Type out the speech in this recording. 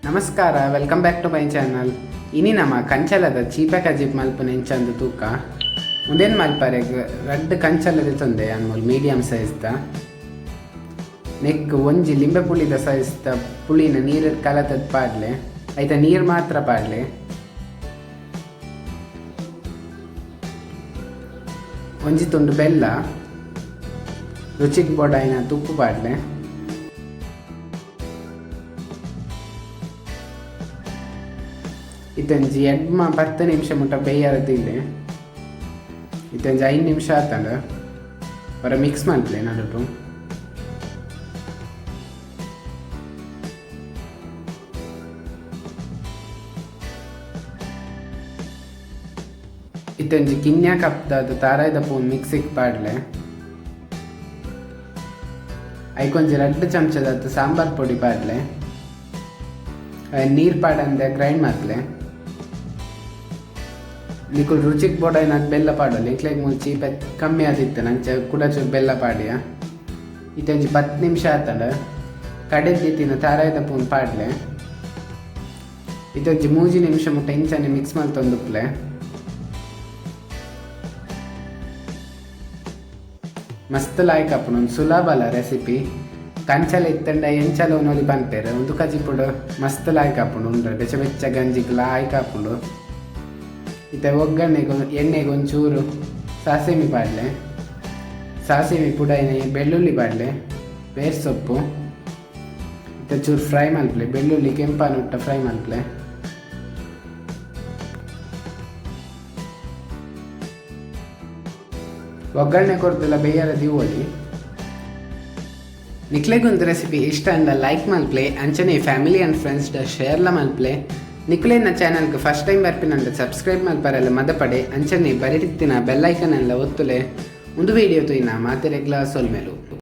ನಮಸ್ಕಾರ, welcome back to my channel. ಇನಿ ನಮ್ಮ ಕಂಚಲದ ಚೀಪೆ ಕಜಿಪ್ ಮಲ್ಪುನ ಎಂಚಂದು ತೂಕ ಉಂದೇನ್ ಮಲ್ಪರೆಗ್ ರಡ್ಡ್ ಕಂಚಲದ ತೊಂದೆ ಅನ್ಮೂಲ್ ಮೀಡಿಯಂ ಸೈಜ್ದ ನೆಕ್ ಒಂಜಿ ಲಿಂಬೆ ಪುಳಿದ ಸೈಜ್ದ ಪುಳಿನ ನೀರು ಕಲತದ್ ಪಾಡ್ಲೆ, ಐತ ನೀರು ಮಾತ್ರ ಪಾಡ್ಲೆ. ಒಂಜಿ ತುಂಡು ಬೆಲ್ಲ, ರುಚಿಗೆ ಬೋಡಾಯಿನ ತುಪ್ಪು ಪಾಡ್ಲೆ. ಇತ್ತೊಂಜಿ ಎಡ್ಮ 10 ನಿಮಿಷ ಮುಟ್ಟ ಬೇಯರದಿಲ್ಲೆ. ಇತ್ತೊಂಜಿ 5 ನಿಮಿಷ ಆತಂಡ ಹೊರ ಮಿಕ್ಸ್ ಮಲ್ಪಲೆ ನಡುಟು. ಇತ್ತೊಂಜಿ ಕಿನ್ಯ ಕಪ್ದಾದ ತಾರಾಯ್ದ ಪೂನ್ ಮಿಕ್ಸಿಗೆ ಪಾಡ್ಲೆ. ಐಕೊಂಜಿ 2 ಚಮಚದಾತ್ ಸಾಂಬಾರ್ ಪೊಡಿ ಪಾಡ್ಲೆ. ನೀರು ಪಾಡಂದೆ ಗ್ರೈಂಡ್ ಮಲ್ಪಲೆ. ನಿಕುಲು ರುಚಿಗೆ ಬೋಡಾಯಿನಾತ್ ಬೆಲ್ಲ ಪಾಡೊಲಿ, ಎಂಕ್ಲೆಗ್ ಮೂಲು ಚೀಪೆ ಕಮ್ಮಿ ಆದಿತ್ತು ಅಂಚ ಕುಡ ಚೂರು ಬೆಲ್ಲ ಪಾಡಿಯ. ಇತ್ತೊಂಜಿ 10 ನಿಮಿಷ ಆತಂಡ ಕಡೆದಿತ್ತಿನ ತಾರಾಯ್ದ ಪೂನ್ ಪಾಡ್ಲೆ. ಇತ್ತೊಂಜಿ 3 ನಿಮಿಷ ಮುಟ್ಟ ಇಂಚನೆ ಮಿಕ್ಸ್ ಮಲ್ತೊಂದುಪ್ಪುಲೆ. ಮಸ್ತ್ ಲಾಯ್ಕ್ ಆಪುಂಡು, ಒಂಜಿ ಸುಲಭಲ ರೆಸಿಪಿ. ಕಂಚಲ ಇತ್ತಂಡ ಎಂಚಲ ಉನೊಲಿ ಪನ್ಪೆರ್, ಉಂದು ಕಜಿಪುಡು ಮಸ್ತ್ ಲಾಯ್ಕ್ ಆಪುಂಡು ಉಂಡು ಬೆಚ್ಚ ಬೆಚ್ಚ ಗಂಜಿಗ್ ಲಾಯ್ಕ್ ಆಪುಂಡು. ಇತ್ತೆ ಒಗ್ಗರಣೆಗೆ ಎಣ್ಣೆಗೆ ಒಂಚೂರು ಸಾಸಿವೆ ಪಾಡ್ಲೆ, ಸಾಸಿವೆ ಪುಡೈನೆ ಬೆಳ್ಳುಳ್ಳಿ ಪಾಡ್ಲೆ, ಬೇರ್ ಸೊಪ್ಪು ಇತ್ತೆ ಚೂರು ಫ್ರೈ ಮಲ್ಪಲೆ, ಬೆಳ್ಳುಳ್ಳಿ ಕೆಂಪಾನುಟ್ಟ ಫ್ರೈ ಮಲ್ಪಲೆ. ಒಗ್ಗರಣೆ ಕೊರ್ದೆಲ್ಲ ಬೇಯರ ದೀವೊಲಿ. ನಿಕ್ಲೆಗೊಂದು ರೆಸಿಪಿ ಇಷ್ಟ ಅಂಡ ಲೈಕ್ ಮಲ್ಪಲೆ, ಅಂಚನೆ family and friends ಡ ಶೇರ್ಲ ಮಲ್ಪಲೆ. ನಿಕ್ಲೆನ ಚಾನಲ್ಗೆ ಫಸ್ಟ್ ಟೈಮ್ ಬರ್ಪಿನಂಡ ಸಬ್ಸ್ಕ್ರೈಬ್ ಮಲ್ಪರೆಲ್ಲ ಮದಪಡೆ, ಅಂಚನೆ ಬರಿತಿನ ಬೆಲ್ ಐಕನ್ ಎಲ್ಲ ಒತ್ತುಲೆ. ಒಂದು ವಿಡಿಯೋ ತೂಯಿನ ಮಾತೆರೆಗ್ಲ ಸೊಲ್ಮೆಲು.